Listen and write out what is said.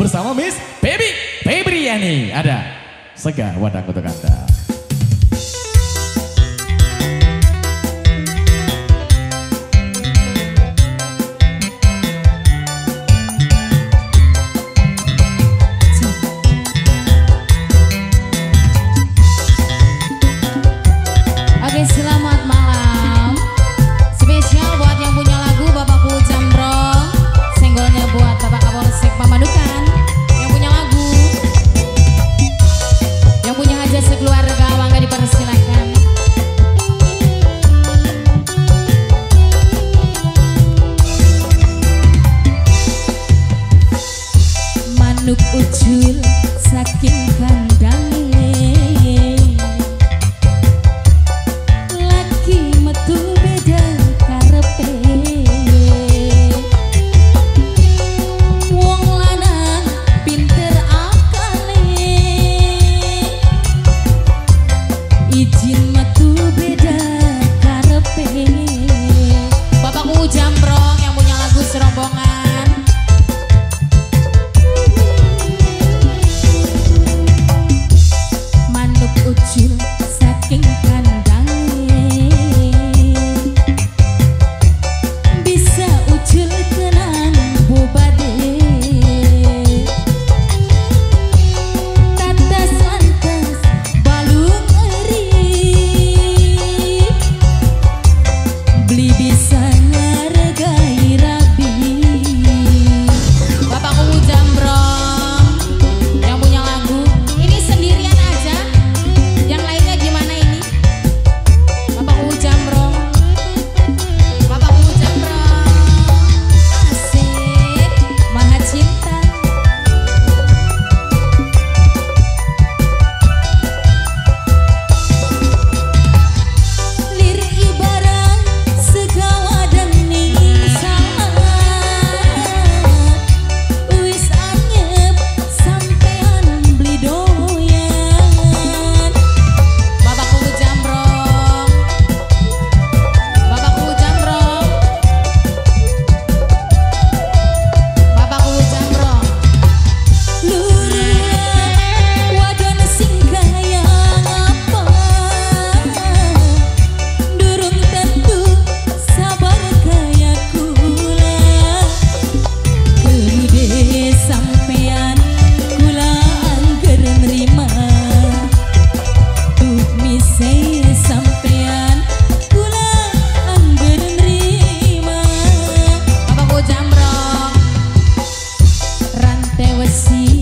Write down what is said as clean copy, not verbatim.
bersama Miss Baby Febriani. Ada Sega Wadang untuk Anda. Oke, selamat malam. Spesial buat yang punya lagu Bapakku Jambrong. Senggolnya buat Bapak Kapolsek Pamanukan. Yang punya lagu, yang punya hajat sekeluarga, mangga dipersilakan. Manuk ucul saking kandange, laki metu beda karepe. Wong lanang pinter akale, izin metu beda karepe. Bapakku Jambrong yang punya lagu Serombongan. Manuk ucul saking kandange, bisa ucul kenan bobade. Tatas lantas balung eri, beli bisa ngargai rabi. Bapakku Jambrong yang punya lagu ini sendirian aja, yang lainnya gimana ini? Bapakku Jambrong, Bapakku Jambrong, asik, maha cinta. Lir ibarat segawadan ning salat, wis anyep sampean beli doyan. Bapakku Jambrong, Bapakku Jambrong, Bapakku Jambrong. Lurah wadon sing kaya ngapa, durung tentu sabar kaya kula. Kemude sampean kula angger nerima, tuh mise sampean kula angger nerima. Bapakku Jambrong, rantai wesi